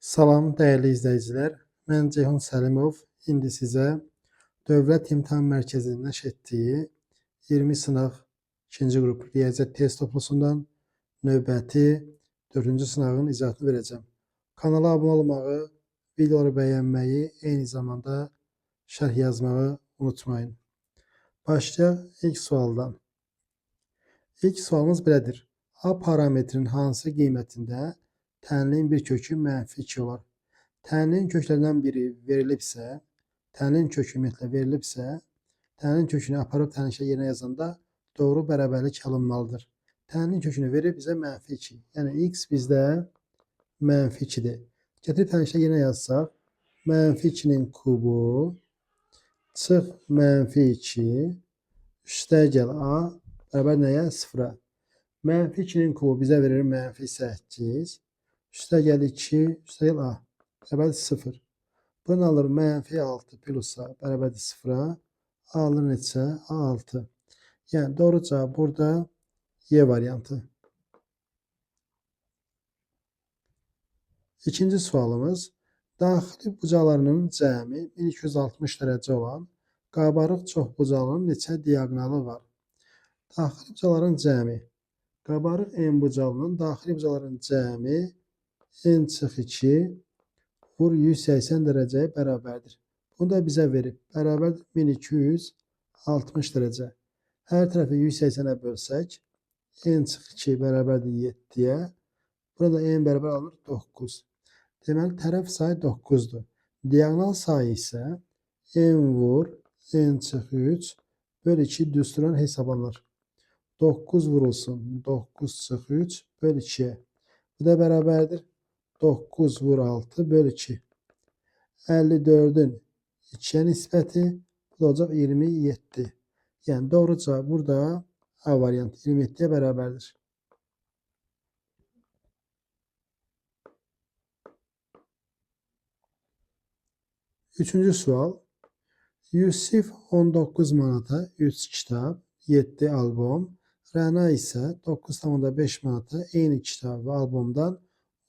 Salam dəyərli izləyicilər. Mən Ceyhun Səlimov. İndi sizə Dövlət İmtahan Mərkəzinin nəşr etdiyi 20 sınaq 2-ci qrup riyaziyyat test toplusundan növbəti 4-cü sınağın izahatını verəcəm. Kanala abunə olmağı, videoları bəyənməyi, eyni zamanda şərh yazmağı unutmayın. Başlayaq ilk sualdan. İlk sualımız belədir. A parametrinin hansı qiymətində tənliyin bir kökü mənfi 2 olar? Tənliyin köklərindən biri verilibsə, tənliyin kökü ümumiyyətlə verilibsə, tənliyin kökünü aparıb tənliklə yerinə yazanda doğru bərabərlik alınmalıdır. Tənliyin kökünü verib bizə mənfi 2. Yəni x bizdə mənfi 2-dir. Gətirib tənliklə yerinə yazsaq, mənfi 2-nin kubu çıx mənfi 2 üstə gəl a bərabər nəyə? 0-a. Mənfi 2-nin kubu bizə verir mənfi 8. Üstə gəl 2, üstə gəl a. Bərabərdir 0. Buradan alır mənfi 6 plus a bərabərdir 0-a. A alır neçə? A 6. Yəni doğru cavab burada Y variantı. İkinci sualımız. Daxili bucaqlarının cəmi 1260 dərəcə olan qabarıq çoxbucaqlının neçə diaqonalı var? Daxili bucaqların cəmi. Qabarıq n bucağının daxili bucaqların cəmi n çıx 2 vur 180 dərəcəyə bərabərdir. Bunu da bizə verib. Bərabərdir 1260 dərəcə. Hər tərəfi 180-ə bölsək, n çıx 2 bərabərdir 7-yə. Burada n bərabər alınır 9. Deməli, tərəf sayı 9-dur. Diaqonal sayı isə n vur n çıx 3 böl 2 düsturla hesablanır. 9 vurulsun 9 çıx 3 böl 2-yə. Bu da bərabərdir 9 vur 6 böl 2. 54-ün 2-yə nisbəti bu da olacaq 27. Yəni doğru cavab burada A variantı 27-yə bərabərdir. Üçüncü sual. Yusif 19 manata 3 kitab, 7 albom, Rəna isə 9,5 manata eyni kitab və albomdan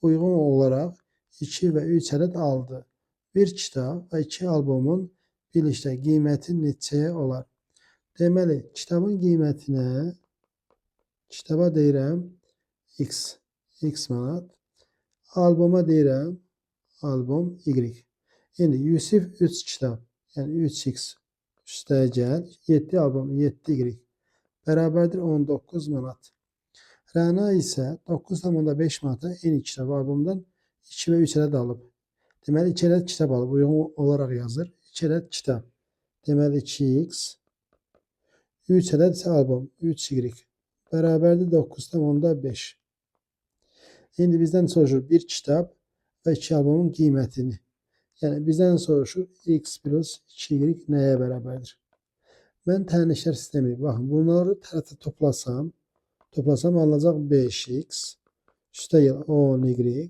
uyğun olaraq 2 və 3 ədəd aldı. Bir kitab və 2 albomun birlikdə qiyməti neçəyə olar? Deməli, kitabın qiymətinə, kitaba deyirəm x, x manat, alboma deyirəm albom y. İndi Yusif 3 kitab, yəni 3x üstə gəl, 7 albom 7y bərabərdir 19 manat. Rəna isə 9,5 manata eyni kitab albomdan 2 və 3 ədəd alıb. Deməli, 2 ədəd kitab alıb, uyğun olaraq yazır. 2 ədəd kitab. Deməli, 2x, 3 ədəd isə albom, 3y bərabərdir 9,5. İndi bizdən soruşur bir kitab və 2 albomun qiymətini. Yəni, bizdən soruşur x plus 2y nəyə bərabərdir? Mən tənliklər sistemi, baxın, bunları tərəfdə toplasam, alınacaq 5x, üstə gəl 10y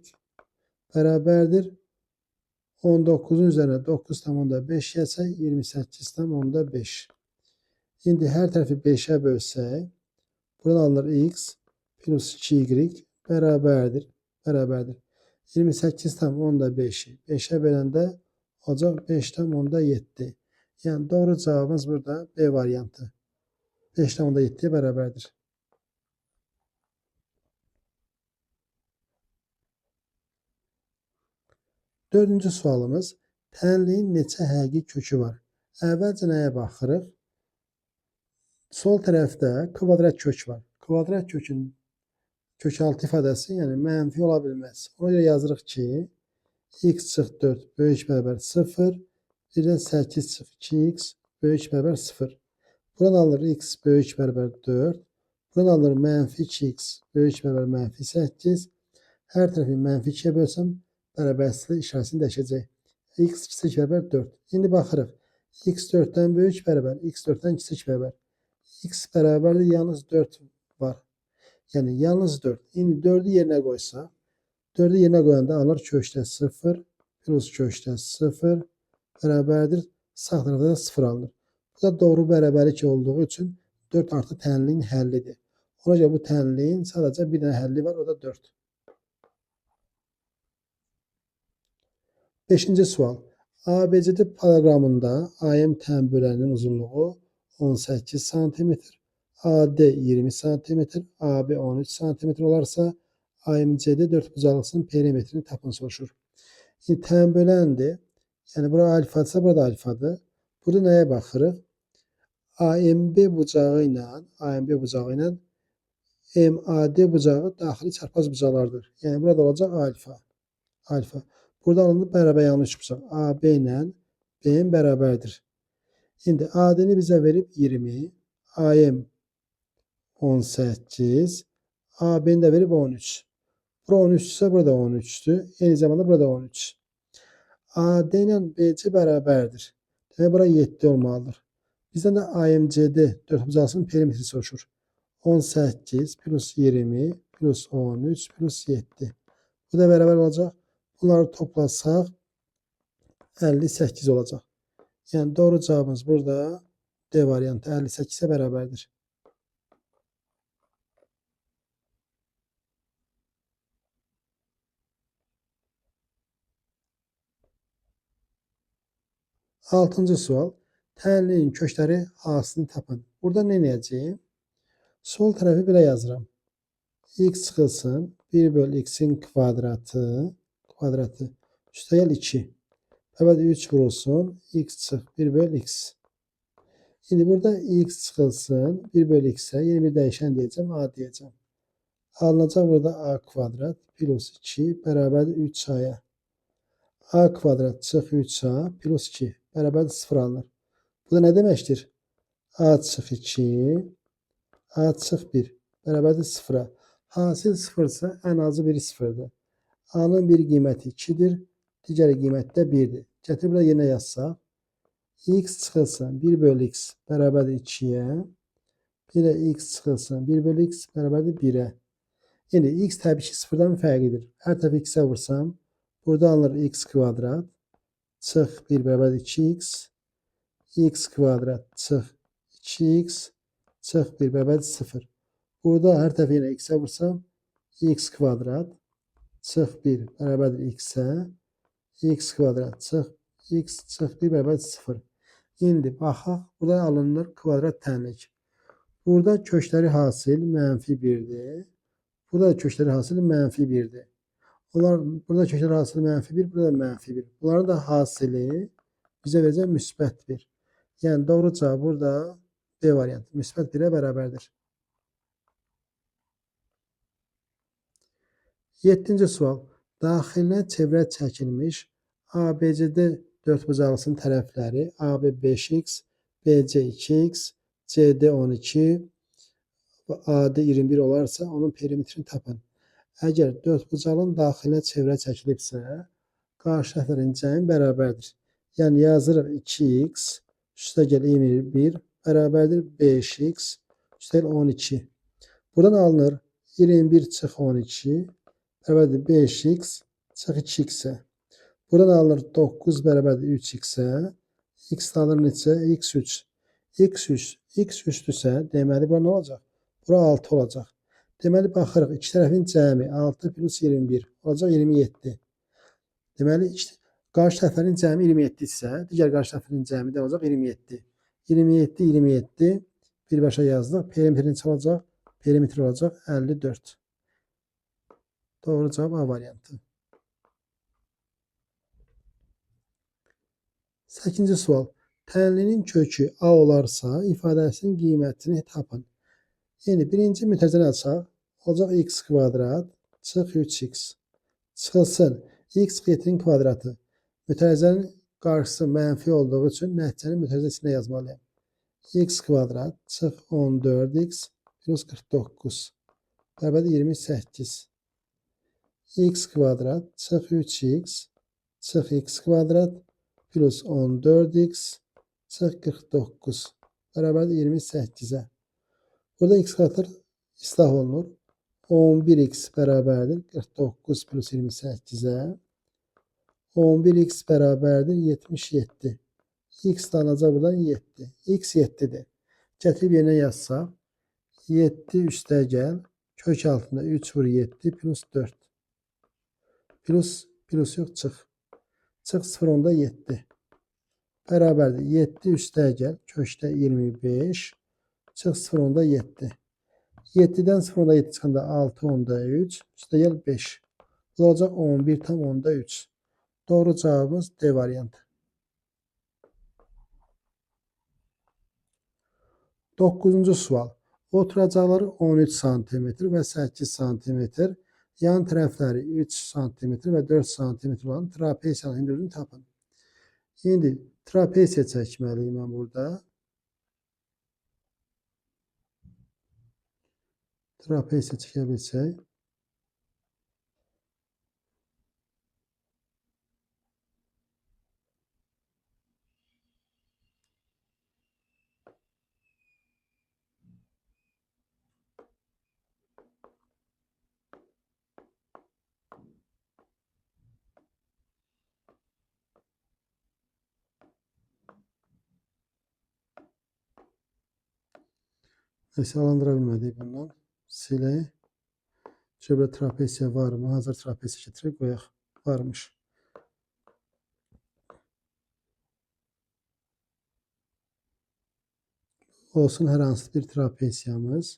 bərabərdir 19-un üzərinə 9,5 gəlsək 28,5. İndi hər tərəfi 5-ə bölsək, buradan alınır x plus 2y bərabərdir, 28,5-i 5-ə böləndə olacaq 5,7. Yəni doğru cavabımız burada B variantı. 5,7-yə bərabərdir. Dördüncü sualımız. Tənliyin neçə həqiqi kökü var? Əvvəlcə nəyə baxırıq? Sol tərəfdə kvadrat kök var. Kvadrat kökün kökaltı ifadəsi, yəni mənfi ola bilməz. Ona görə yazırıq ki, x çıx 4 böyük bərabər 0, bir də 8 çıx 2x böyük bərabər 0. Buradan alınır x böyük bərabər 4. Buradan alınır mənfi 2x böyük bərabər mənfi 8. Hər tərəfi mənfi 2-yə bölsəm, bərabərsizlik işarəsini dəyişəcək. X kiçik bərabər 4. İndi baxırıq. X 4-dən böyük bərabər, x 4-dən kiçik bərabər. X bərabərdir, yalnız 4 var. Yəni, yalnız 4. İndi 4-ü yerinə qoysaq, 4-ü yerinə qoyanda alınır kökdə 0 plus kökdə 0 bərabərdir. Sağ tərəfdə də 0 alınır. Bu da doğru bərabərlik olduğu üçün 4 artı tənliyin həllidir. Ona görə bu tənliyin sadəcə bir dənə həlli var, o da 4. Beşinci sual. ABCD paralelogramında AM tənböləninin uzunluğu 18 sm, AD 20 sm, AB 13 sm olarsa AMCD dördbucaqlısının perimetrini tapın soruşur. İndi tənböləndir. Yəni bura alfadırsa, burada alfadır. Burada nəyə baxırıq? AMB bucağı ilə MAD bucağı daxili çarpaz bucaqlardır. Yəni burada olacaq alfa. Alfa. Burada alındı bərabər yanlı üçbucaq. AB ilə BM bərabərdir. İndi AD-ni bizə verib 20, AM 18, AB-ni də verib 13. Bura 13 isə burada 13-dür. Eyni zamanda burada 13. AD ilə BC bərabərdir. Demək bura 7 olmalıdır. Bizdən də AMCD dördbucaqlısının perimetri soruşur. 18 plus 20 plus 13 plus 7. Bu da bərabər olacaq. Bunları toplasaq 58 olacaq. Yəni doğru cavabımız burada D variantı 58'e bərabərdir. Altıncı sual. Tənliyin kökləri hasilini tapın. Burada nə edəcəyim? Sol tərəfi belə yazıram. X çıxılsın 1 böl x-in kvadratı üstəgəl 2. Bərabərdir 3 vurulsun. X çıx 1 böl x. İndi burada x çıxılsın 1 böl x-ə yeni bir dəyişən deyəcəm. A deyəcəm. Alınacaq burada a kvadrat plus 2 bərabərdir 3a-ya. A kvadrat çıx 3a plus 2 bərabərdir 0 alınır. Bu da nə deməkdir? A çıx 2, A çıx 1 bərabərdir 0-a. Hasil 0-sa ən azı biri 0-dır. A-nın bir qiyməti 2-dir, digər qiyməti də 1-dir. Gətirib burada yenə yazsaq, x çıxılsın 1 bölü x bərabərdir 2-yə, bir də x çıxılsın 1 bölü x bərabərdir 1-ə. İndi x təbii ki 0-dan fərqlidir. Hər tərəfi x-ə vursam, burada alınır x kvadrat, çıx 1 bərabərdir 2x, x kvadrat çıx 2x, çıx 1 bərabərdir 0. Burada hər tərəfi yenə x-ə vursam, x kvadrat çıx 1 bərabərdir x-ə, x kvadrat çıx x çıx 1 bərabərdir 0. İndi baxaq, burada alınır kvadrat tənlik. Burada kökləri hasil mənfi 1-dir. Burada da kökləri hasil mənfi 1-dir. Onlar, burada kökləri hasili mənfi 1, burada da mənfi 1. Bunların da hasili bizə verəcək müsbət 1. Yəni doğru cavab burada B variantı. Müsbət 1-ə bərabərdir. Yeddinci sual. Daxilinə çevrə çəkilmiş ABCD dördbucaqlısının tərəfləri AB 5x, BC 2x, CD 12 və AD 21 olarsa onun perimetrini tapın. Əgər dördbucaqlının daxilinə çevrə çəkilibsə, qarşı tərəflərin cəmi bərabərdir. Yəni yazırıq 2x üstəgəl 21 bərabərdir 5x üstəgəl 12. Buradan alınır 21 çıx 12 bərabərdir 5x çıx 2x-ə. Buradan alınır 9 bərabərdir 3x-ə. X alınır neçə? x3. x3, x3-dürsə, deməli bura nə olacaq? Bura 6 olacaq. Deməli baxırıq, iki tərəfin cəmi 6 plus 21 olacaq 27. Deməli, qarşı tərəflərin cəmi 27 isə, digər qarşı tərəflərin cəmi də olacaq 27. 27, 27 birbaşa yazdıq. Perimetri neçə olacaq? Perimetr olacaq 54. Doğru cavab A variantı. 8-ci sual. Tənlinin kökü A olarsa, ifadəsinin qiymətini tapın. Yəni, birinci mütərzəni açaq. Olacaq x kvadrat çıx 3x. Çıxılsın. X 7-nin kvadratı. Mütərzənin qarşısı mənfi olduğu üçün nəticəni mütərzə içində yazmalıyam. X kvadrat çıx 14x plus 49. Bərabərdir 28. X kvadrat çıx 3x çıx x kvadrat plus 14x çıx 49. Bərabərdir 28-ə. Burada x kvadratlar islah olunur. 11x bərabərdir 49 plus 28-ə. 11x bərabərdir 77. X da alınacaq buradan 7. X 7-dir. Gətirib yerinə yazsaq 7 üstəgəl kök altında 3 vur 7 plus 4. Plus, plus yox, çıx. Çıx 0,7. Bərabərdir. 7 üstəgəl kökdə 25. Çıx 0,7. 7-dən 0,7 çıxanda 6,3. Üstəgəl 5. Bu olacaq 11,3. Doğru cavabımız D variantı. 9-cu sual. Oturacaqları 13 sm və 8 sm, yan tərəfləri 3 sm və 4 sm olan trapesiyanın hündürlüyünü tapın. İndi trapesiya çəkməliyim mən burada. Trapesiya çəkə bilsək. Neyse, alandıra bilmədik bundan. Silək. Şöyle trapesiya var mı? Hazır trapesiya getirək, qoyaq. Varmış. Olsun hər hansı bir trapesiyamız.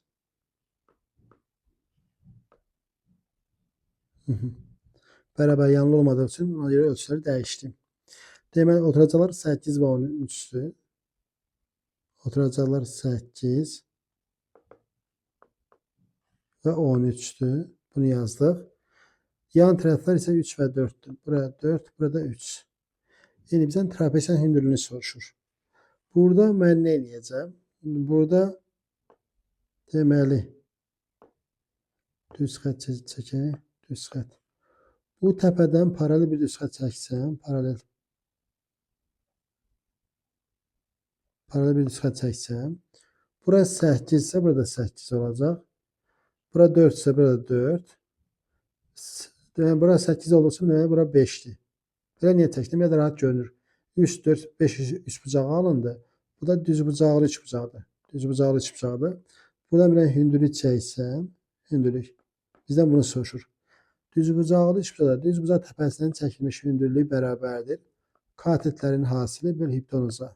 Bərabər yanlı olmadığı üçün ona görə ölçüləri dəyişdim. Deməli, oturacaqlar 8 və 13-dür. Oturacaqlar 8 və 13-dür. Bunu yazdıq. Yan tərəflər isə 3 və 4-dür. Buraya 4, burada 3. İndi bizdən trapesiyanın hündürlüyünü soruşur. Burada mən nə eləyəcəm? Burada deməli düz xətt çəkək. Düz xətt. Bu təpədən paralel bir düz xətt çəksəm, paralel bir düz xətt çəksəm, burası 8 isə burada 8 olacaq. Bura 4 isə burada 4. Deməli, bura 8 olursa, deməli, bura 5-dir. Belə niyə çəkdim? Belə də rahat görünür. 3, 4, 5 üçbucağı alındı. Bu da düzbucaqlı üçbucaqdır. Düzbucaqlı üçbucaqdır. Buradan bir hündürlük çəksəm, hündürlük. Bizdən bunu soruşur. Düzbucaqlı üçbucaqda düzbucaq təpəsindən çəkilmiş hündürlük bərabərdir. Katetlərin hasili böl hipotenuza.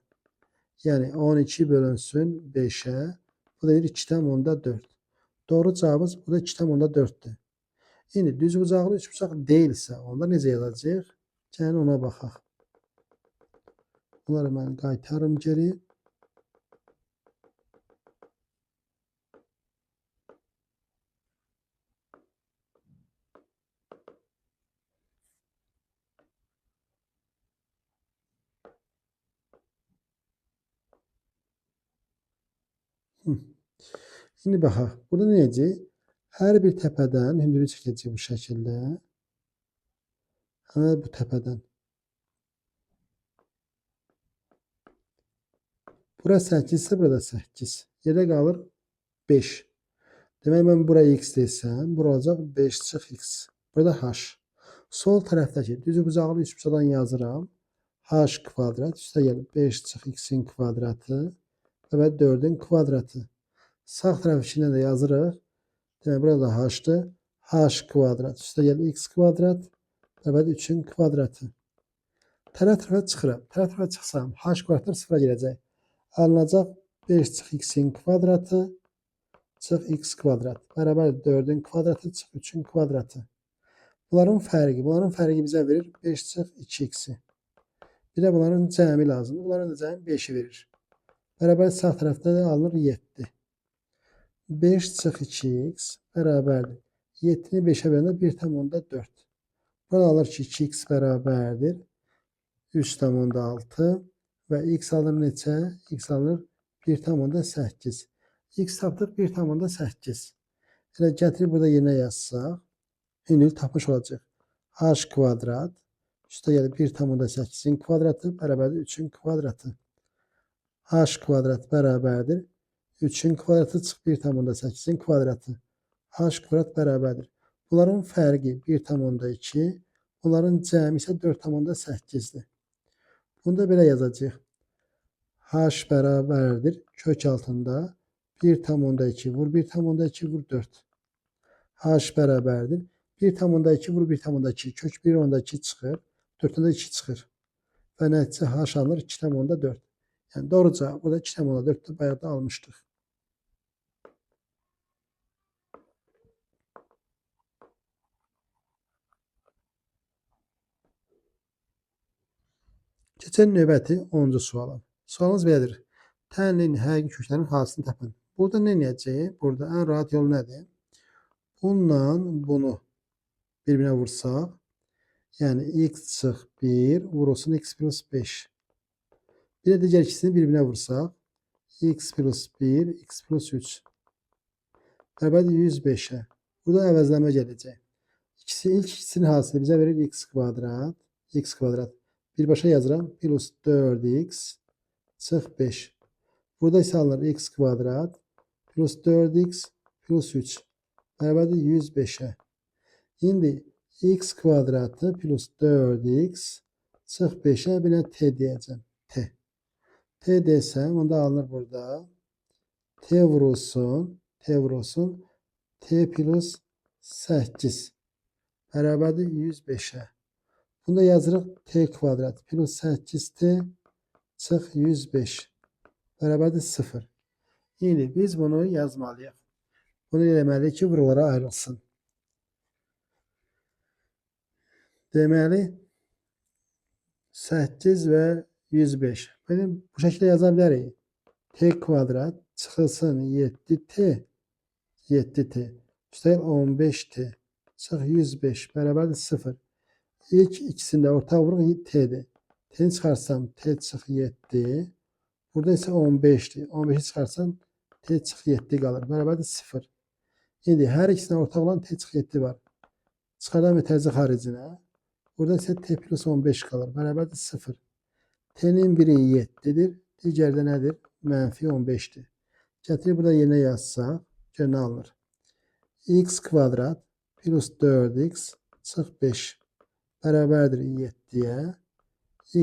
Yəni 12 bölünsün 5-ə. Bu da 2,4. Doğru cavabımız burada 2,4-dür. İndi düzbucaqlı üçbucaq deyilsə, onda necə yazacağıq? Gəlin ona baxaq. Bunları mən qaytarım geri. İndi baxaq. Burada nə edəcəyik? Hər bir təpədən hündürlük çəkəcəyik bu şəkildə. Həmən bu təpədən. Bura 8 isə burada 8. Yerdə qalır 5. Demək, mən bura x desəm, bura olacaq 5 çıx x. Burada h. Sol tərəfdəki düzbucaqlı üçbucaqdan yazıram. H kvadrat üstə gəlir 5 çıx x-in kvadratı və 4-ün kvadratı. Sağ tərəfindən də yazırıq. Demək, burada da h-dır. H kvadrat üstə gəlir x kvadrat və 3-ün kvadratı. Tərəf tərəfə çıxıram. Tərəf tərəfə çıxsam, h kvadratlar sıfıra girəcək. Alınacaq 5 çıx x-in kvadratı çıx x kvadrat. Bərabər 4-ün kvadratı çıx 3-ün kvadratı. Bunların fərqi bizə verir 5 çıx 2x-i. Bir də bunların cəmi lazımdır. Bunların da cəmi 5-i verir. Bərabər sağ tərəfdə də alınır 7. 5 çıx 2x bərabərdir. 7-ni 5-ə verəndə 1,4. Burada alır ki 2x bərabərdir. 3,6 və x alır neçə? X alır 1,8. X tapdıq 1,8. Elə gətirib burada yerinə yazsaq, hündürlük tapmış olacaq. H kvadrat üstə gəlir 1,8-in kvadratı bərabərdir 3-ün kvadratı. H kvadrat bərabərdir 3-ün kvadratı çıx 1,8-in kvadratı. H kvadrat bərabərdir. Bunların fərqi 1,2, bunların cəmi isə 4,8-dir. Bunu da belə yazacağıq. H bərabərdir kök altında 1,2 vur 1,2 vur 4. H bərabərdir 1,2 vur 1,2 kök 1,2 çıxır. 4-dən də 2 çıxır. Və nəticə haş alınır 2,4. Yəni doğru cavab burada 2,4-dür. Bayaq da almışdıq. Keçən növbəti 10-cu suala. Sualımız belədir. Tənlinin həqiqi köklərinin hasilini tapın. Burada nə edəcəyik? Burada ən rahat yol nədir? Bununla bunu bir-birinə vursaq, yəni x çıx 1 vurulsun x plus 5. Bir də digər ikisini bir-birinə vursaq, x plus 1, x plus 3. Bərabərdir 105-ə. Burada əvəzləmə gələcək. İlk ikisinin hasili bizə verir x kvadrat, x kvadrat. Birbaşa yazıram. Plus 4x çıx 5. Burada isə alınır x kvadrat plus 4x plus 3. Bərabərdir 105-ə. İndi x kvadratı plus 4x çıx 5-ə bir də t deyəcəm. T. T desəm, onda alınır burada. T vurulsun. T vurulsun. T plus 8. Bərabərdir 105-ə. Bunu da yazırıq t kvadrat plus 8t çıx 105 bərabərdir 0. İndi biz bunu yazmalıyıq. Bunu eləməliyik ki, vurulara ayrılsın. Deməli, 8 və 105. Belə bu şəkildə yaza bilərik. T kvadrat çıxılsın 7t 7t üstəgəl 15t çıx 105 bərabərdir 0. İlk ikisində ortaq vuruq t-dir. T-ni çıxarsam t çıx 7. Burada isə 15-dir. 15-i çıxarsam t çıx 7 qalır. Bərabərdir 0. İndi hər ikisinə ortaq olan t çıx 7 var. Çıxaram təzə xaricinə. Burada isə t plus 15 qalır. Bərabərdir 0. T-nin biri 7-dir. Digəri də nədir? Mənfi 15-dir. Gətirib burada yerinə yazsaq, gör nə alınır? X kvadrat plus 4x çıx 5 bərabərdir 7-yə.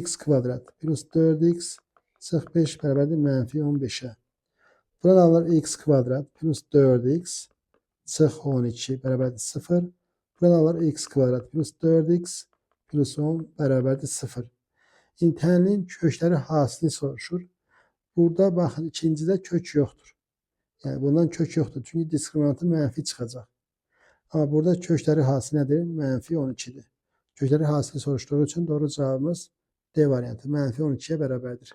X kvadrat plus 4x çıx 5 bərabərdir mənfi 15-ə. Buradan alınır x kvadrat plus 4x çıx 12 bərabərdir 0. Buradan alınır x kvadrat plus 4x plus 10 bərabərdir 0. İndi tənlinin kökləri hasilini soruşur. Burada baxın ikincidə kök yoxdur. Yəni bundan kök yoxdur. Çünki diskriminantı mənfi çıxacaq. Amma burada kökləri hasil nədir? Mənfi 12-dir. Kökləri hasili soruşduğu üçün doğru cavabımız D variantı. Mənfi 12-yə bərabərdir.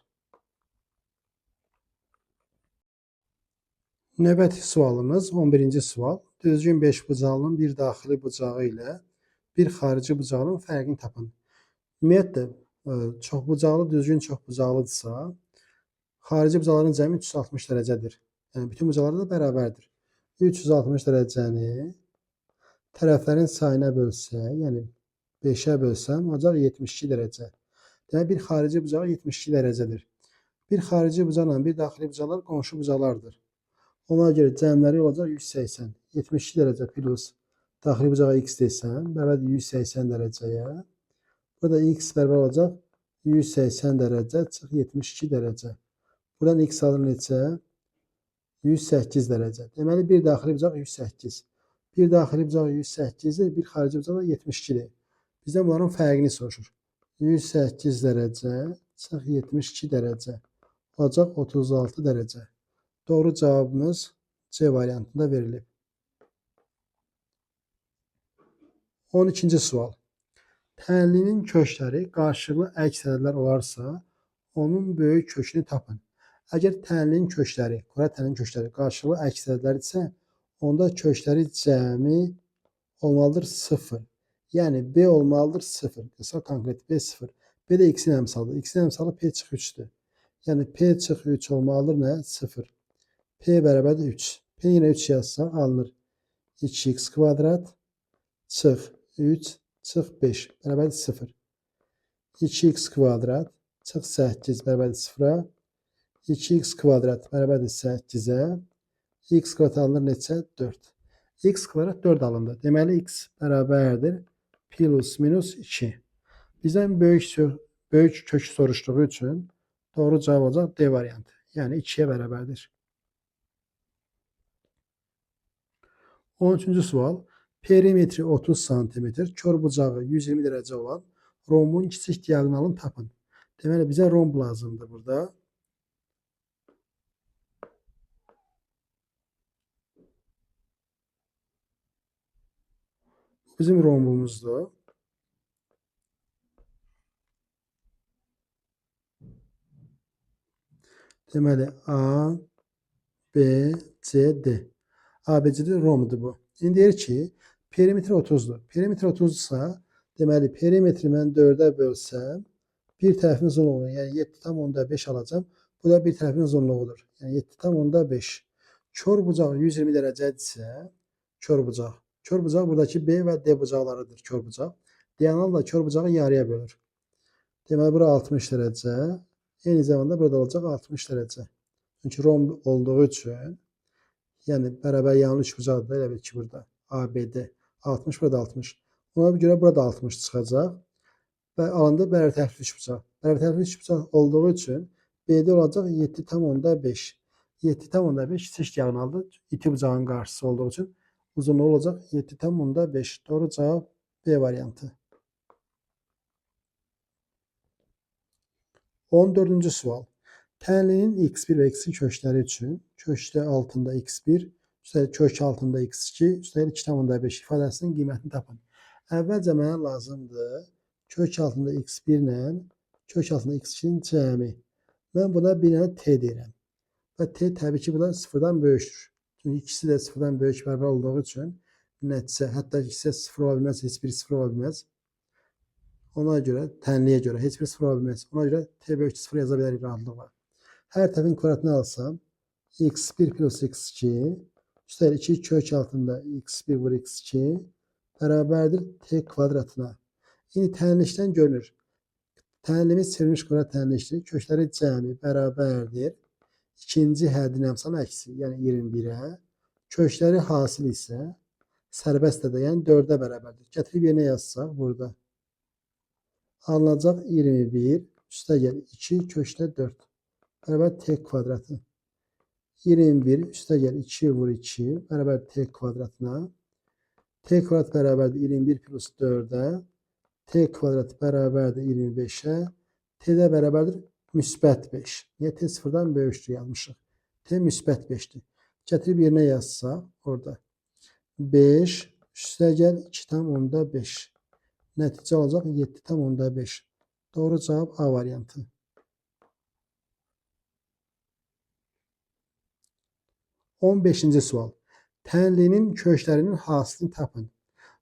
Növbəti sualımız 11-ci sual. Düzgün beşbucaqlının bir daxili bucağı ilə bir xarici bucağının fərqini tapın. Ümumiyyətlə, çoxbucaqlı düzgün çoxbucaqlıdırsa, xarici bucaqların cəmi 360 dərəcədir. Yəni bütün bucaqlar da bərabərdir. 360 dərəcəni tərəflərin sayına bölsək, yəni 5-ə bölsəm, olacaq 72 dərəcə. Demək, bir xarici bucağı 72 dərəcədir. Bir xarici bucaqla bir daxili bucaqlar qonşu bucaqlardır. Ona görə cəmləri olacaq 180. 72 dərəcə plus daxili bucağa x desəm, bərabərdir 180 dərəcəyə. Burada x bərabər olacaq 180 dərəcə çıx 72 dərəcə. Buradan x alır neçə? 108 dərəcə. Deməli, bir daxili bucaq 108. Bir daxili bucaq 108-dir, bir xarici bucaq da 72-dir. Bizdən bunların fərqini soruşur. 108 dərəcə çıx 72 dərəcə. Olacaq 36 dərəcə. Doğru cavabımız C variantında verilib. 12-ci sual. Tənlinin kökləri qarşılıqlı əks ədədlər olarsa, onun böyük kökünü tapın. Əgər tənlinin kökləri, kvadrat tənlinin kökləri qarşılıqlı əks ədədlərdirsə, onda kökləri cəmi olmalıdır 0. Yəni B olmalıdır 0. Qısa konkret B 0. B də x-in əmsalıdır. X-in əmsalı P çıx 3-dür. Yəni P çıx 3 olmalıdır nə? 0. P bərabərdir 3. P yenə 3 yazsaq alınır. 2x kvadrat çıx 3 çıx 5 bərabərdir 0. 2x kvadrat çıx 8 bərabərdir 0-a. 2x kvadrat bərabərdir 8-ə. X kvadrat alınır neçə? 4. X kvadrat 4 alındı. Deməli x bərabərdir plus minus 2. Bizdən böyük kök soruşduğu üçün doğru cavab olacaq D variantı. Yəni 2-yə bərabərdir. 13-cü sual. Perimetri 30 sm, kör bucağı 120 dərəcə olan Rombun kiçik diaqonalını tapın. Deməli, bizə romb lazımdır burada. Bu bizim rombumuzdur. Deməli, A, B, C, D. A, B, C, D rombudur bu. İndi deyir ki, perimetr 30-dur. Perimetr 30-dursa, deməli, perimetri mən 4-ə bölsəm, bir tərəfin uzunluğunu, yəni 7,5 alacağam. Bu da bir tərəfin uzunluğudur. Yəni 7,5. Kör bucaq 120 dərəcədirsə, kör bucaq. Kör bucaq buradakı B və D bucaqlarıdır, kör bucaq. Diaqonal da kör bucağı yarıya bölür. Deməli, bura 60 dərəcə. Eyni zamanda burada olacaq 60 dərəcə. Çünki romb olduğu üçün, yəni bərabər yanlı üç bucaqdır, elə bil ki burada A, B, D. 60, burada 60. Ona görə burada 60 çıxacaq. Və alanda bərabər tərəfli üçbucaq. Bərabər tərəfli üçbucaq olduğu üçün BD olacaq 7,5. 7,5 kiçik diaqonaldır. İti bucağın qarşısı olduğu üçün uzunluğu olacaq 7,5. Doğru cavab B variantı. 14-cü sual. Tənlinin x1 və x2 kökləri üçün kökdə altında x1, üstəlik kök altında x2, üstəlik 2,5 ifadəsinin qiymətini tapın. Əvvəlcə mənə lazımdır kök altında x1 ilə kök altında x2-nin cəmi. Mən buna bir dənə t deyirəm. Və t təbii ki, bu da sıfırdan böyükdür. Çünki ikisi də sıfırdan böyük bərabər olduğu üçün nəticə, hətta ikisi də sıfır ola bilməz, heç biri sıfır ola bilməz. Ona görə, tənliyə görə heç biri sıfır ola bilməz. Ona görə t böyük sıfır yaza bilərik rahatlıqla. Hər tərəfin kvadratını alsam, x1 plus x2, üstəlik 2 kök altında x1 vur x2 bərabərdir t kvadratına. İndi tənlikdən görünür. Tənlimiz çevrilmiş kvadrat tənlikdir. Kökləri cəmi bərabərdir. İkinci həddin əmsalın əksi, yəni 21-ə. Kökləri hasil isə sərbəst də, yəni 4-ə bərabərdir. Gətirib yerinə yazsaq burada. Alınacaq 21, üstəgəl 2, kökdə 4. Bərabər t kvadratı. 21, üstəgəl 2 vur 2, bərabər t kvadratına. T kvadrat bərabərdir 21 plus 4-ə. T kvadrat bərabərdir 25-ə. T də bərabərdir müsbət 5. Niyə? T sıfırdan böyükdür yazmışıq. T müsbət 5-dir. Gətirib yerinə yazsaq orada. 5, üstəgəl 2,5. Nəticə olacaq 7,5. Doğru cavab A variantı. 15-ci sual. Tənlinin köklərinin hasilini tapın.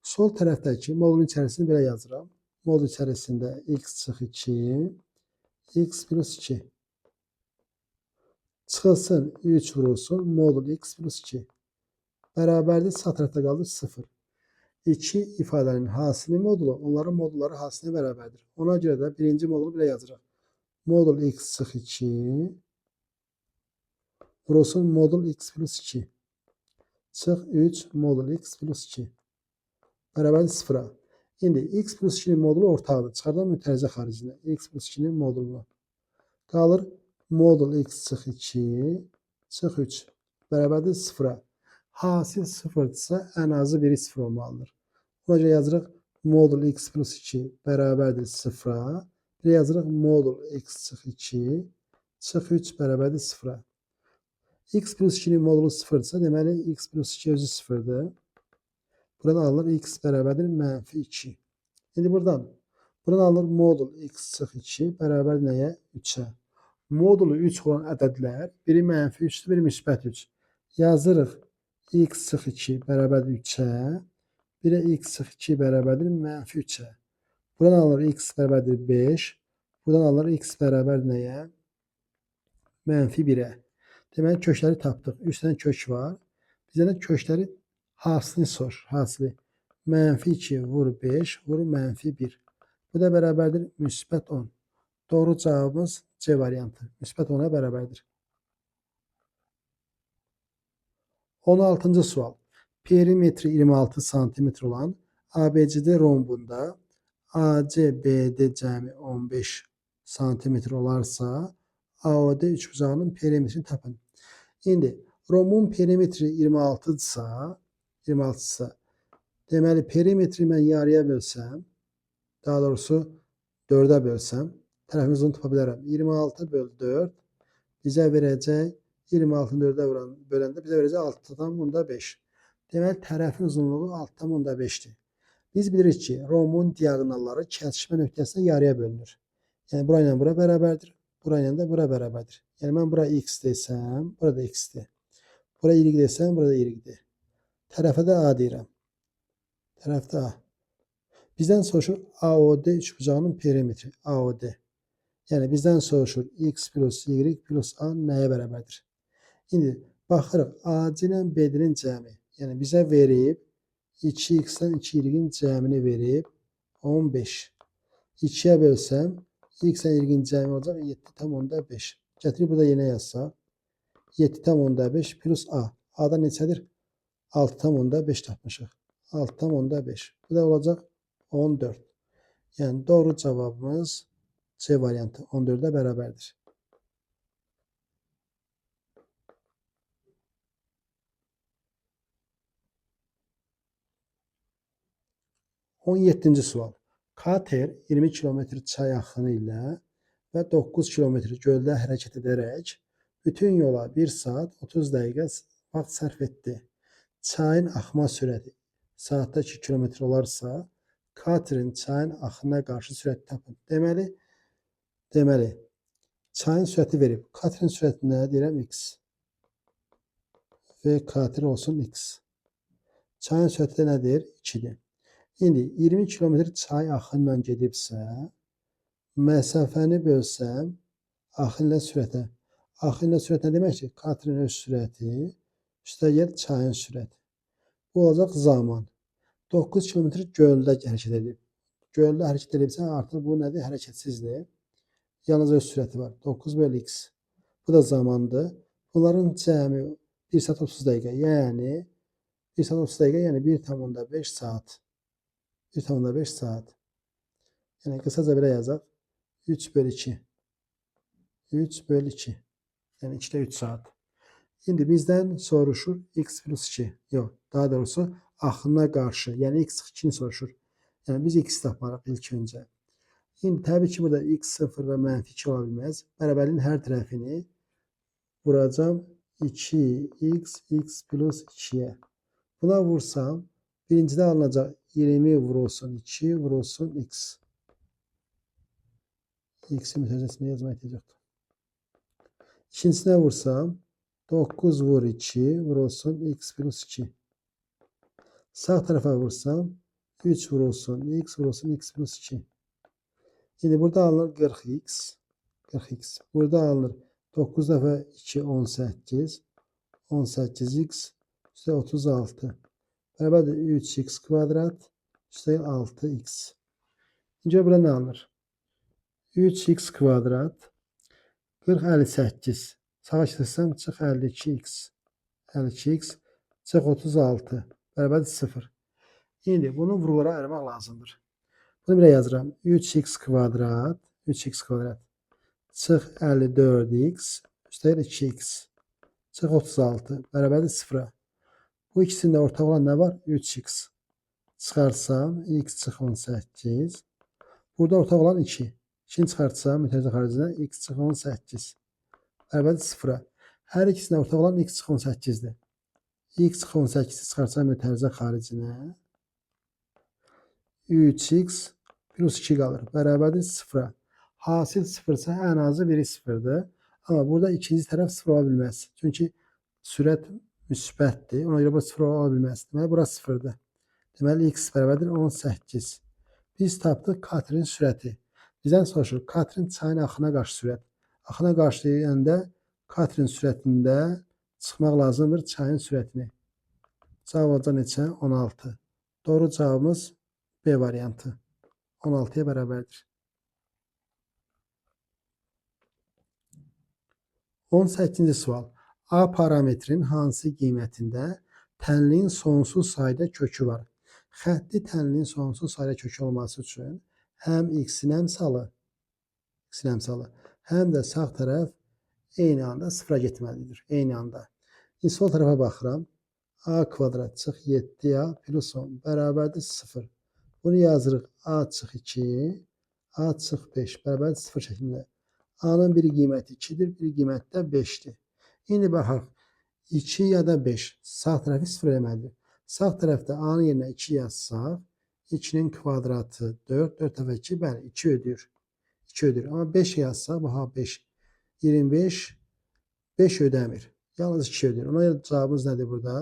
Sol tərəfdəki modulun içərisini belə yazıram. Modul içərisində x çıx 2, x plus 2. Çıxılsın 3 vurulsun modul x plus 2. Bərabərdir sağ tərəfdə qalır 0. İki ifadənin hasili modulu onların modulları hasilinə bərabərdir. Ona görə də birinci modulu belə yazırıq. Modul x çıx 2 vurulsun modul x plus 2. Çıx 3 modul x plus 2. Bərabərdir 0-a. İndi x plus 2-nin modulu ortaqdır. Çıxardan mütərizə xaricinə. X plus 2-nin modulunu. Qalır modul x çıx 2 çıx 3 bərabərdir 0-a. Hasil 0-dırsa ən azı biri 0 olmalıdır. Ona görə yazırıq modul x plus 2 bərabərdir 0-a. Bir yazırıq modul x çıx 2 çıx 3 bərabərdir 0-a. X plus 2-nin modulu 0-dırsa deməli x plus 2 özü 0-dır. Buradan alınır x bərabərdir mənfi 2. İndi buradan alınır modul x çıx 2 bərabər nəyə? 3-ə. Modulu 3 olan ədədlər biri mənfi 3-dür, biri müsbət 3. Yazırıq x çıx 2 bərabərdir 3-ə, bir də x çıx 2 bərabərdir mənfi 3-ə. Buradan alınır x bərabərdir 5, buradan alınır x bərabər nəyə? Mənfi 1-ə. Deməli kökləri tapdıq. 3 dənə kök var. Bizə də kökləri hasilini sorur. Hasili. Mənfi 2 vur 5 vur mənfi 1. Bu da bərabərdir müsbət 10. Doğru cavabımız C variantı. Müsbət 10-a bərabərdir. 16-cı sual. Perimetri 26 sm olan ABCD rombunda ACBD cəmi 15 sm olarsa AOD üçbucağının perimetrini tapın. İndi rombun perimetri 26-dırsa, 26-dırsa, deməli perimetri mən yarıya bölsəm, daha doğrusu 4-ə bölsəm, tərəfin uzunluğunu tapa bilərəm. 26 böl 4 bizə verəcək 26-nı 4-ə böləndə bizə verəcək 6,5. Deməli, tərəfin uzunluğu 6,5-dir. Biz bilirik ki, rombun diaqonalları kəsişmə nöqtəsində yarıya bölünür. Yəni, bura ilə bura bərabərdir, bura ilə də bura bərabərdir. Yəni, mən bura x desəm, burada x-dir. Bura y desəm, burada y-dir. Tərəfə də A deyirəm. Tərəfdə A. Bizdən soruşur AOD üçbucağının perimetri. AOD. Yəni, bizdən soruşur x plus y plus A nəyə bərabərdir? İndi baxırıq AC ilə BD-nin cəmi. Yəni, bizə verib 2x-dən 2y-in cəmini verib 15. 2-yə bölsəm, x-lə y-in cəmi olacaq 7,5. Gətirib burada yenə yazsaq, 7,5 plus A. A-da neçədir? 6,5 tapmışıq. 6,5. Bu da olacaq 14. Yəni, doğru cavabımız C variantı 14-ə bərabərdir. On yeddinci sual. Kater 20 km çay axını ilə və 9 km göldə hərəkət edərək bütün yola 1 saat 30 dəqiqə vaxt sərf etdi. Çayın axma sürəti saatda 2 km olarsa, katerin çayın axınına qarşı sürəti tapın. Deməli, çayın sürəti verib. Katerin sürətinə deyirəm x. Və kater olsun x. Çayın sürəti də nədir? 2-dir. İndi 20 km çay axınla gedibsə, məsafəni bölsəm, axın ilə sürətə. Axın ilə sürət nə deməkdir? Katerin öz sürəti, üstəgəl çayın sürəti. Bu olacaq zaman. 9 km göldə hərəkət edib. Göldə hərəkət edibsə, artıq bu nədir? Hərəkətsizdir. Yalnız öz sürəti var. 9 böl x. Bu da zamandır. Bunların cəmi 1 saat 30 dəqiqə. Yəni 1 saat 30 dəqiqə, yəni 1,5 saat. 1,5 saat. Yəni qısaca belə yazaq. 3 böl 2. 3 böl 2. Yəni 2-də 3 saat. İndi bizdən soruşur x plus 2. Yox, daha doğrusu axına qarşı, yəni x 2-ni soruşur. Yəni biz x tapmarıq ilk öncə. İndi təbii ki, burada x 0 və mənfi 2 ola bilməz. Bərabərliyin hər tərəfini vuracam 2x, x plus 2-yə. Buna vursam, birincidə alınacaq 20 vurulsun 2 vurulsun x. X-i mütərzəsində yazmaya ehtiyac yoxdur. İkincisinə vursam, 9 vur 2 vurulsun x plus 2. Sağ tərəfə vursam, 3 vurulsun x vurulsun x plus 2. İndi burada alınır 40x. 40x. Burada alınır 9 dəfə 2, 18. 18x üstə 36. Bərabərdir 3x kvadrat üstə 6x. İndi burada nə alınır? 3x kvadrat 40, 58. Sağa keçirsəm çıx 52x. 52x çıx 36. Bərabərdir 0. İndi bunu vurulara ayırmaq lazımdır. Bunu belə yazıram. 3x kvadrat 3x kvadrat çıx 54x üstəgəl 2x çıx 36 bərabərdir 0-a. Bu ikisində ortaq olan nə var? 3x. Çıxarsam x çıx 18. Burada ortaq olan 2. 2-ni çıxartsam mütərzə xaricinə x çıx 18. Bərabərdir 0-a. Hər ikisində ortaq olan x çıx 18-dir. X çıx 18-i çıxarsam mütərzə xaricinə 3x plus 2 qalır. Bərabərdir 0-a. Hasil 0-sa ən azı biri 0-dır. Amma burada ikinci tərəf 0 ola bilməz. Çünki sürət müsbətdir. Ona görə bu 0 ola bilməz. Deməli, bura 0-dır. Deməli, x bərabərdir 18. Biz tapdıq katerin sürəti. Bizdən soruşur, katerin çayın axına qarşı sürət. Axına qarşı deyəndə katerin sürətində çıxmaq lazımdır çayın sürətini. Cavab olacaq neçə? 16. Doğru cavabımız B variantı. 16-ya bərabərdir. 18-ci sual. A parametrinin hansı qiymətində tənliyin sonsuz sayda kökü var? Xətti tənliyin sonsuz sayda kökü olması üçün həm x-in əmsalı, həm də sağ tərəf eyni anda sıfıra getməlidir. Eyni anda. İndi sol tərəfə baxıram. A kvadrat çıx 7A plus 10 bərabərdir 0. Bunu yazırıq. A çıx 2, A çıx 5 bərabər 0 şəklində. A-nın bir qiyməti 2-dir, bir qiyməti də 5-dir. İndi baxaq. 2 ya da 5 sağ tərəfi 0 eləməlidir. Sağ tərəfdə A-nın yerinə 2 yazsaq, 2-nin kvadratı 4, 4 dəfə 2, bəli, 2 ödəyir. 2 ödəyir. Amma 5 yazsaq, baxa 5, 25, 5 ödəmir. Yalnız 2 ödəyir. Ona görə cavabımız nədir burada?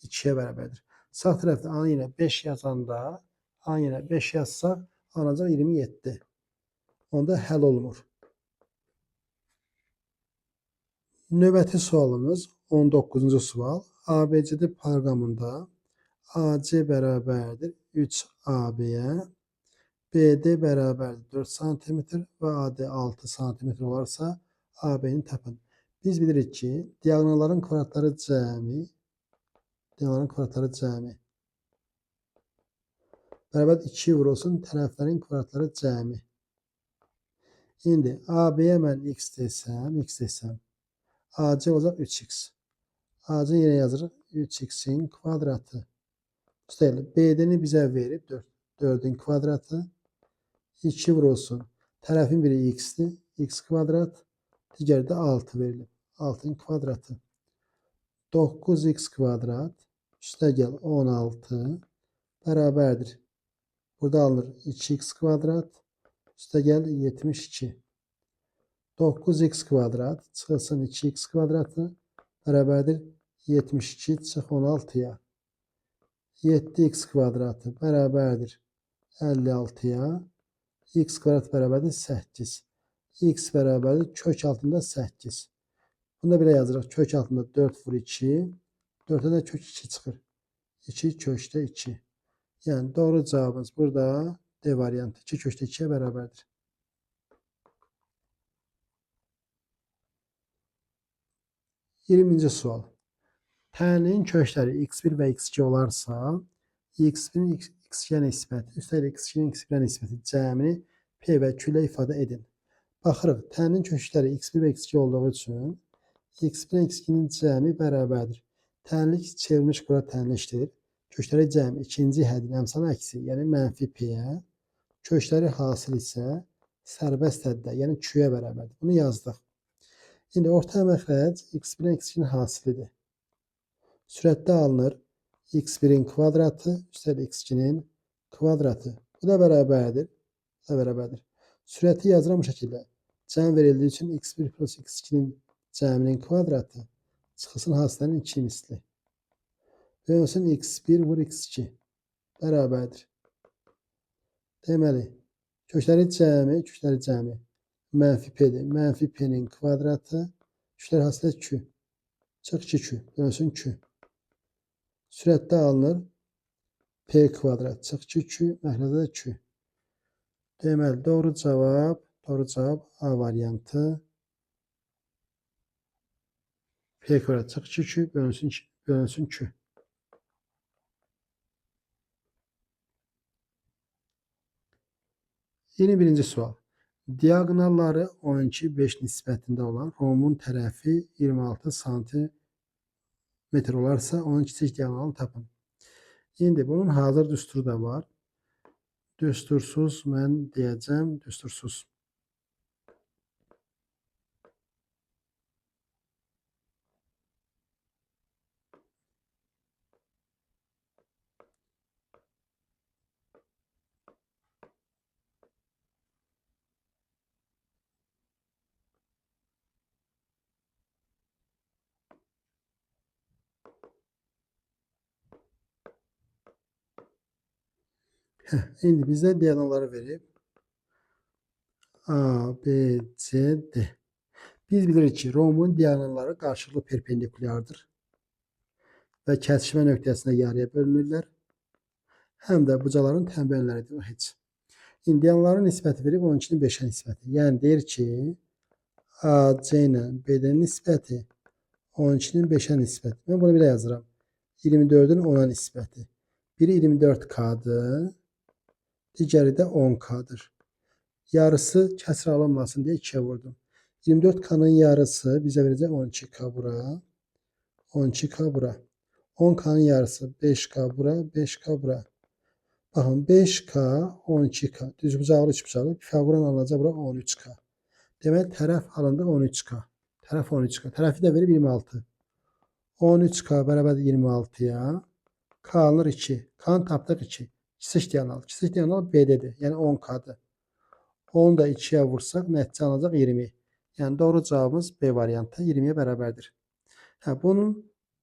2-yə bərabərdir. Sağ tərəfdə A-nın yerinə 5 yazanda, A-nın yerinə 5 yazsaq, alınacaq 27. Onda həll olunur. Növbəti sualımız 19-cu sual. ABCD proqramında AC bərabərdir 3AB-yə, BD bərabərdir 4 sm və AD 6 sm olarsa AB-ni tapın. Biz bilirik ki, diaqonalların kvadratları cəmi, bərabər 2 vurulsun tərəflərin kvadratları cəmi. İndi AB-yə mən x desəm, AC olacaq 3x. AC-nin yerinə yazırıq 3x-in kvadratı. Üstəlik, BD-ni bizə verib 4. 4-ün kvadratı 2 vurulsun. Tərəfin biri x-dir. X kvadrat. Digəri də 6 verilib. 6-ın kvadratı. 9x kvadrat. Üstəgəl 16 bərabərdir. Burada alınır 2x kvadrat. Üstəgəl 72. 9x kvadrat çıxılsın 2x kvadratı bərabərdir 72 çıx 16-ya. 7x kvadratı bərabərdir 56-ya. X kvadrat bərabərdir 8. X bərabərdir kök altında 8. Bunu da belə yazırıq. Kök altında 4 vur 2. 4-ə də kök 2 çıxır. 2 kökdə 2. Yəni doğru cavabımız burada D variantı. 2 kökdə 2-yə bərabərdir. 20-ci sual. Tənliyin kökləri x1 və x2 olarsa, x1-in x2-yə nisbəti, üstəlik x2-nin x1-ə nisbəti cəmini P və Q ilə ifadə edin. Baxırıq, tənliyin kökləri x1 və x2 olduğu üçün x1-in x2-nin cəmi bərabərdir. Tənlik çevrilmiş kvadrat tənlikdir. Kökləri cəmi ikinci həddin əmsalı əksi, yəni mənfi P-yə, kökləri hasil isə sərbəst həddə, yəni Q-yə bərabərdir. Bunu yazdıq. İndi orta məxrəc x1-in x2-nin hasilidir. Sürətdə alınır x1-in kvadratı, üstəlik x2-nin kvadratı. Bu da bərabərdir. Bu da bərabərdir. Sürəti yazıram bu şəkildə. Cəm verildiyi üçün x1 plus x2-nin cəminin kvadratı çıxılsın hasilənin 2 misli. Bölünsün x1 vur x2 bərabərdir. Deməli, kökləri cəmi mənfi P-dir. Mənfi P-nin kvadratı, köklər hasilə Q. Çıx 2Q, bölünsün Q. Sürətdə alınır P kvadrat, çıx 2Q, məxrəcdə də Q. Deməli, doğru cavab A variantı. P kvadrat çıx 2Q, bölünsün Q. 21-ci sual. Diaqonalları 12,5 nisbətində olan rombun tərəfi 26 sm olarsa, onun kiçik diaqonalını tapın. İndi bunun hazır düsturu da var. Düstursuz mən deyəcəm, düstursuz. İndi bizə diaqonalları verib. A, B, C, D. Biz bilirik ki, rombun diaqonalları qarşılıqlı perpendikulyardır və kəsişmə nöqtəsində yarıya bölünürlər. Həm də bucaqların tənbəlləridir, heç. İndi diaqonalların nisbəti verib 12-nin 5-ə nisbəti. Yəni deyir ki, AC ilə BD-nin nisbəti 12-nin 5-ə nisbəti. Mən bunu belə yazıram. 24-ün 10-a nisbəti. Biri 24K-dır. Digəri də 10K-dır. Yarısı kəsr alınmasın deyə 2-yə vurdum. 24K-nın yarısı bizə verəcək 12K bura. 12K bura. 10K-nın yarısı 5K bura, 5K bura. Baxın, 5K, 12K. Düzbucaqlı, üçbucaqlı. Pifaqoran alınacaq bura 13K. Deməli, tərəf alındı 13K. Tərəf 13K. Tərəfi də verib 26. 13K bərabərdir 26-ya. K alınır 2. K-nı tapdıq 2. Kiçik diaqonal. Kiçik diaqonal BD-dir. Yəni 10K-dır. 10 da 2-yə vursaq, nəticə alınacaq 20. Yəni, doğru cavabımız B variantı 20-yə bərabərdir. Hə, bunun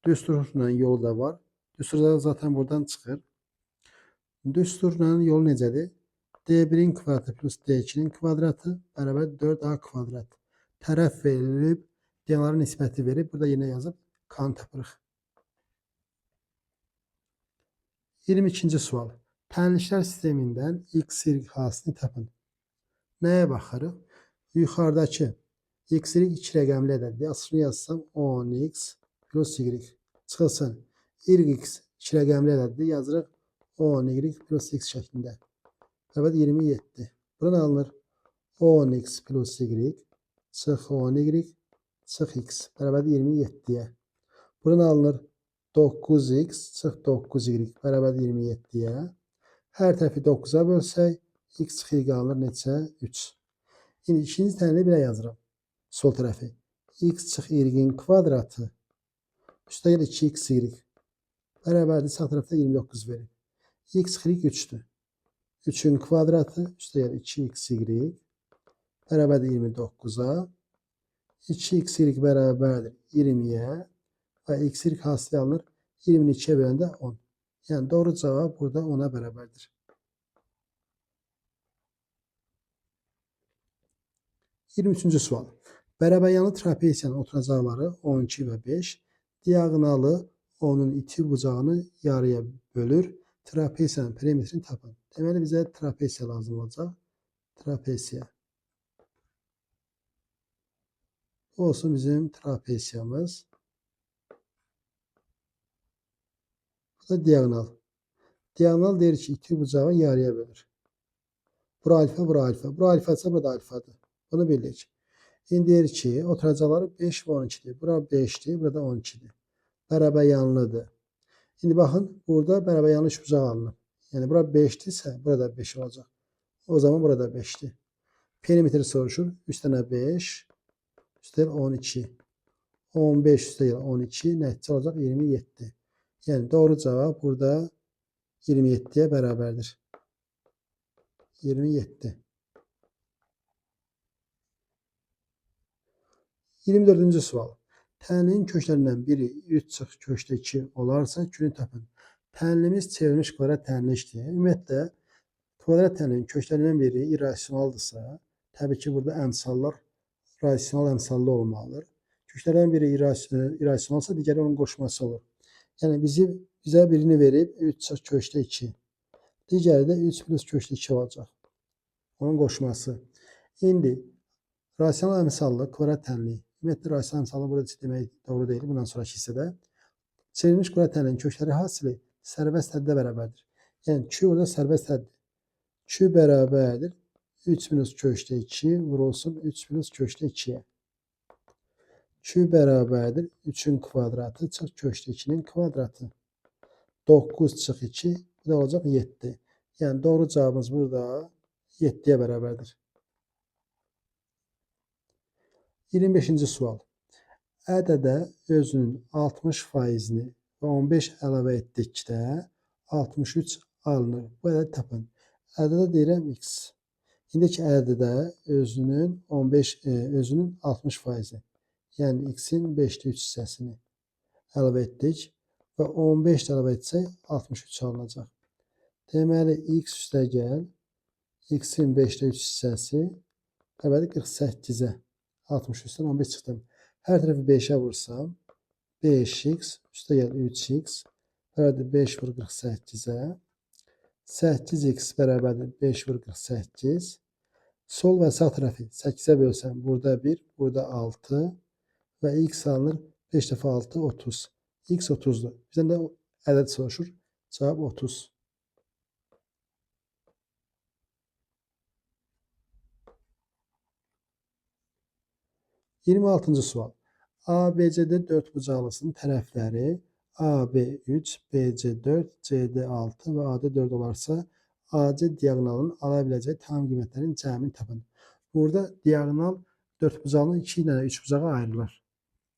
düsturla yolu da var. Düstur zaten buradan çıxır. Düsturla yolu necədir? D1-in kvadratı plus D2-nin kvadratı bərabər 4A kvadrat. Tərəf verilib, diaqonalların nisbəti verib. Burada yenə yazıb K-nı tapırıq. 22-ci sual. Tənliklər sistemindən X, Y hasilini tapın. Nəyə baxırıq? Yuxarıdakı X, Y 2 rəqəmli ədəddir. Aslını yazsam 10X plus Y çıxılsın. Y, X 2 rəqəmli ədəddir. Yazırıq 10Y plus X şəklində. Bərabər 27. Buradan alınır 10X plus Y çıx 10Y çıx X bərabərdir 27-yə. Buradan alınır 9X çıx 9Y bərabərdir 27-yə. Hər tərəfi 9-a bölsək, X çıx Y alınır neçə? 3. İndi ikinci tənliyi belə yazıram. Sol tərəfi. X çıx Y-in kvadratı üstəgəl 2XY bərabərdir. Sağ tərəfdə 29 verir. X çıx Y 3-dür. 3-ün kvadratı üstəgəl 2XY bərabərdir 29-a. 2XY bərabərdir 20-yə və XY hasili alınır 20-ni 2-yə böləndə 10. Yəni doğru cavab burada 10-a bərabərdir. 23-cü sual. Bərabəryanlı trapesiyanın oturacaqları 12 və 5, diaqonalı onun iti bucağını yarıya bölür. Trapesiyanın perimetrini tapın. Deməli bizə trapesiya lazım olacaq. Trapesiya. Bu olsun bizim trapesiyamız. Bu da diaqonal. Diaqonal deyir ki, iti bucağı yarıya bölür. Bura alfa, bura alfa. Bura alfadırsa, burada alfadır. Bunu bildik. İndi deyir ki, oturacaqları 5 və 12-dir. Bura 5-dir, burada 12-dir. Bərabəryanlıdır. İndi baxın, burada bərabəryanlı üçbucaq alınıb. Yəni, bura 5-dirsə, burada 5 olacaq. O zaman burada 5-dir. Perimetri soruşur. 3 dənə 5, üstəgəl 12. 15 üstəgəl 12, nəticə olacaq 27. Yəni, doğru cavab burada 27-yə bərabərdir. 27. 24-cü sual. Tənliyin köklərindən biri 3 çıx kökdə 2 olarsa, Q-nü tapın. Tənliyimiz çevrilmiş kvadrat tənlikdir. Ümumiyyətlə, kvadrat tənliyin köklərindən biri irrasionaldırsa, təbii ki, burada əmsallar rasional əmsallı olmalıdır. Köklərdən biri irrasionalsa, digəri onun qoşması olur. Yəni, bizə birini verib 3 çıx kökdə 2. Digəri də 3 plus kökdə 2 olacaq. Onun qoşması. İndi, rasional əmsallı kvadrat tənliyi. Ümumiyyətlə, rasional əmsallı burada demək doğru deyil. Bundan sonraki hissədə. Çevrilmiş kvadrat tənliyin kökləri hasili sərbəst həddə bərabərdir. Yəni, Q burada sərbəst həddir. Q bərabərdir 3 minus kökdə 2 vurulsun 3 plus kökdə 2-yə. Q bərabərdir 3-ün kvadratı çıx kökdə 2-nin kvadratı. 9 çıx 2, bu da olacaq 7. Yəni, doğru cavabımız burada 7-yə bərabərdir. 25-ci sual. Ədədə özünün 60%-ni və 15 əlavə etdikdə 63 alınır. Bu ədədi tapın. Ədədə deyirəm x. İndiki ədədə özünün 15, özünün 60%-ni, yəni x-in 5-də 3 hissəsini əlavə etdik və 15 də əlavə etsək 63 alınacaq. Deməli, x üstəgəl x-in 5-də 3 hissəsi bərabərdir 48-ə. 63-dən 15 çıxdım. Hər tərəfi 5-ə vursam 5x üstəgəl 3x bərabərdir 5 vur 48-ə. 8x bərabərdir 5 vur 48. Sol və sağ tərəfi 8-ə bölsəm burada 1, burada 6 və x alınır 5 dəfə 6, 30. X 30-dur. Bizdən də ədəd soruşur. Cavab 30. 26-cı sual. ABCD dörd bucaqlısının tərəfləri AB 3, BC 4, CD 6 və AD 4 olarsa, AC diaqonalının ala biləcəyi tam qiymətlərin cəmini tapın. Burada diaqonal dördbucaqlı 2 dənə üçbucağa ayrılır.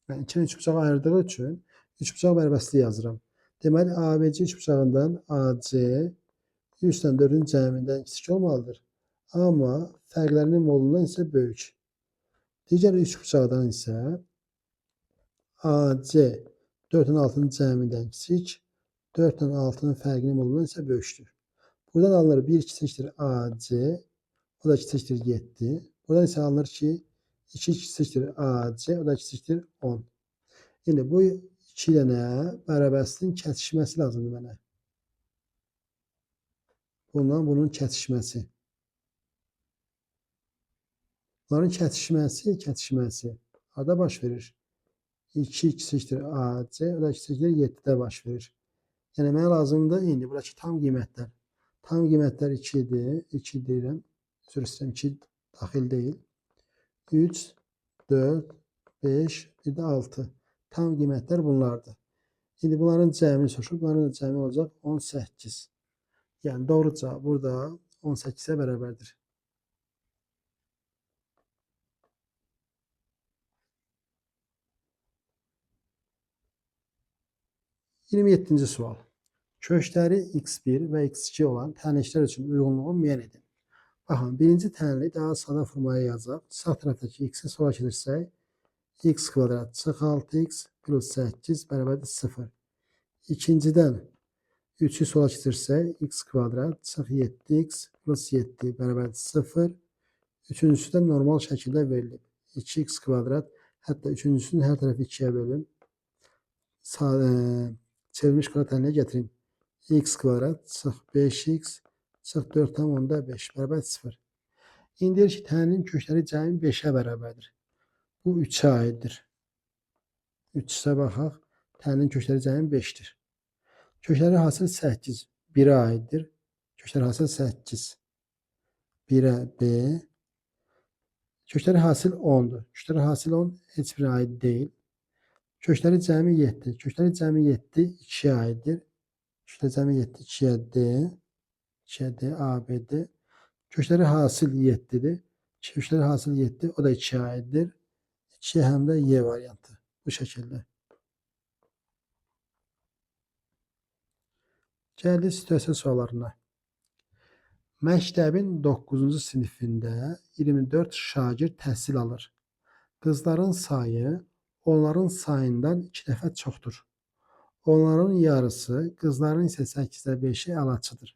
Yəni 2 üçbucağa ayırdığı üçün üçbucaq bərabərliyi yazıram. Deməli, ABC üçbucağından AC 3 ilə 4-ün cəmindən kiçik olmalıdır. Amma fərqlərinin modulundan isə böyük. Digər üçbucaqdan isə AC 4 ilə 6-nın cəmindən kiçik, 4 ilə 6-nın fərqinin modulundan isə böyükdür. Buradan alınır 1 kiçikdir AC, o da kiçikdir 7. Buradan isə alınır ki, 2 kiçikdir AC, o da kiçikdir 10. İndi bu iki dənə bərabərsizliyin kəsişməsi lazımdır mənə. Bundan bunun kəsişməsi. Bunların kəsişməsi harda baş verir? 2 kiçikdir AC, o da kiçikdir 7-də baş verir. Yəni mənə lazımdır indi buradakı tam qiymətlər. Tam qiymətlər 2-dir. 2 deyirəm. Üzr istəyirəm, 2 daxil deyil. 3, 4, 5, bir də 6. Tam qiymətlər bunlardır. İndi bunların cəmini soruşur. Bunların da cəmi olacaq 18. Yəni doğru cavab burada 18-ə bərabərdir. 27-ci sual. Kökləri x1 və x2 olan tənliklər üçün uyğunluğu müəyyən edin. Baxın, birinci tənlik daha sada formaya yazaq. Sağ tərəfdəki x-i sola keçirsək, x kvadrat çıx 6x plus 8 bərabərdir 0. İkincidən 3-ü sola keçirsək, x kvadrat çıx 7x plus 7 bərabərdir 0. Üçüncüsü də normal şəkildə verilib. 2x kvadrat, hətta üçüncüsünün hər tərəfi 2-yə bölüm. Çevrilmiş kvadrat tənliyə gətirim. X kvadrat çıx 5x çıx 4,5 bərabər 0. İndi deyir ki, tənlinin kökləri cəmi 5-ə bərabərdir. Bu 3-ə aiddir. 3-ə baxaq. Tənlinin kökləri cəmi 5-dir. Kökləri hasil 8, 1-ə aiddir. Kökləri hasil 8. 1-ə B. Kökləri hasil 10-dur. Kökləri hasil 10 heç birinə aid deyil. Kökləri cəmi 7. Kökləri cəmi 7 2-yə aiddir. Kökləri cəmi 7 2-yə D. 2-yə D, A, B, D. Kökləri hasil 7-dir. Kökləri hasil 7, o da 2-yə aiddir. 2 həm də Y variantı. Bu şəkildə. Gəldik situasiya suallarına. Məktəbin 9-cu sinifində 24 şagird təhsil alır. Qızların sayı onların sayından 2 dəfə çoxdur. Onların yarısı, qızların isə 8-də 5-i əlaçıdır.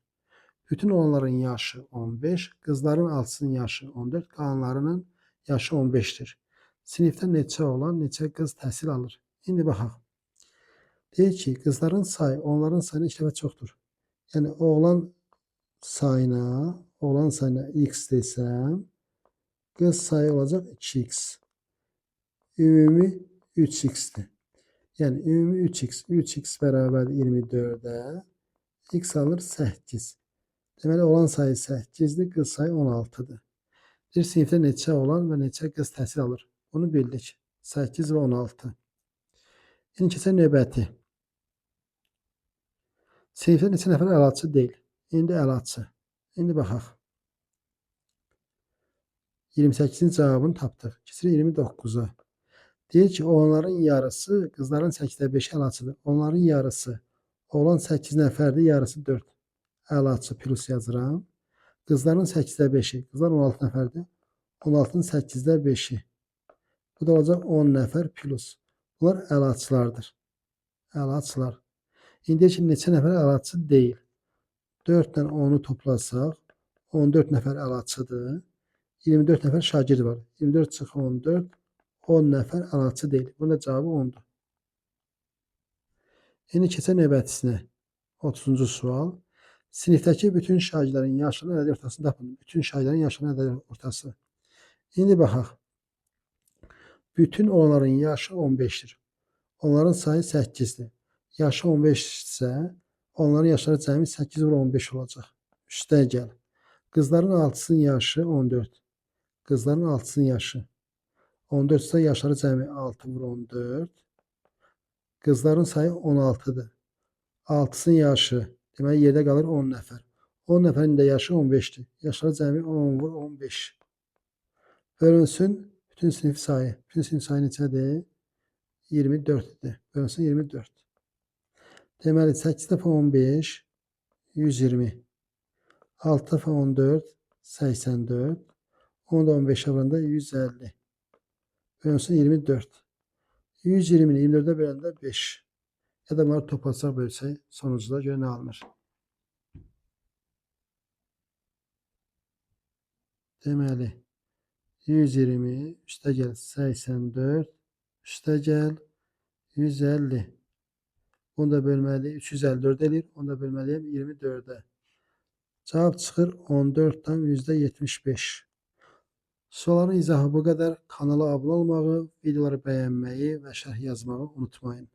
Bütün olanların yaşı 15, qızların 6-sının yaşı 14, qalanlarının yaşı 15-dir. Sinifdə neçə oğlan, neçə qız təhsil alır? İndi baxaq. Deyir ki, qızların sayı onların sayına 2 dəfə çoxdur. Yəni oğlan sayına x desəm, qız sayı olacaq 2x. Ümumi 3x-dir. Yəni ümumi 3x. 3x bərabərdir 24-ə. X alır 8. Deməli, oğlan sayı 8-dir, qız sayı 16-dır. Bir sinifdə neçə oğlan və neçə qız təhsil alır? Bunu bildik. 8 və 16. İndi keçək növbəti. Sinifdə neçə nəfər əlaçı deyil? İndi əlaçı. İndi baxaq. 28-in cavabını tapdıq. Keçirik 29-a. Deyir ki, oğlanların yarısı qızların 8-də 5-i əlaçıdır. Onların yarısı. Oğlan 8 nəfərdir, yarısı 4. Əlaçı plus yazıram. Qızların 8-də 5-i. Qızlar 16 nəfərdir. 16-nın 8-də 5-i. Bu da olacaq 10 nəfər plus. Bunlar əlaçılardır. Əlaçılar. İndi deyir ki, neçə nəfər əlaçı deyil. 4 ilə 10-u toplasaq, 14 nəfər əlaçıdır. 24 nəfər şagird var. 24 çıx 14, 10 nəfər əlaçı deyil. Bunun da cavabı 10-dur. İndi keçək növbətisinə. 30-cu sual. Sinifdəki bütün şagirdlərin yaşının ədədi ortasını tapın. Bütün şagirdlərin yaşının ədədi ortası. İndi baxaq. Bütün olanların yaşı 15-dir. Onların sayı 8-dir. Yaşı 15 isə onların yaşları cəmi 8 vur 15 olacaq. Üstə gəl. Qızların 6-sının yaşı 14. Qızların 6-sının yaşı 14 isə yaşları cəmi 6 vur 14. Qızların sayı 16-dır. 6-sının yaşı, deməli yerdə qalır 10 nəfər. 10 nəfərin də yaşı 15-dir. Yaşları cəmi 10 vur 15. Bölünsün bütün sinif sayı. Bütün sinif sayı neçədir? 24-dür. Bölünsün 24. Deməli 8 dəfə 15 120. 6 dəfə 14 84. 10 da 15-ə vuranda 150. Bölünsün 24. 120-ni 24-ə böləndə 5. Ya da bunları toplasaq bölsək sonucuda görə nə alınır? Deməli 120 üstə gəl 84 üstə gəl 150. Bunu da bölməliyik. 354 eləyir. Onu da bölməliyəm 24-ə. Cavab çıxır 14,75. Sualların izahı bu qədər. Kanala abunə olmağı, videoları bəyənməyi və şərh yazmağı unutmayın.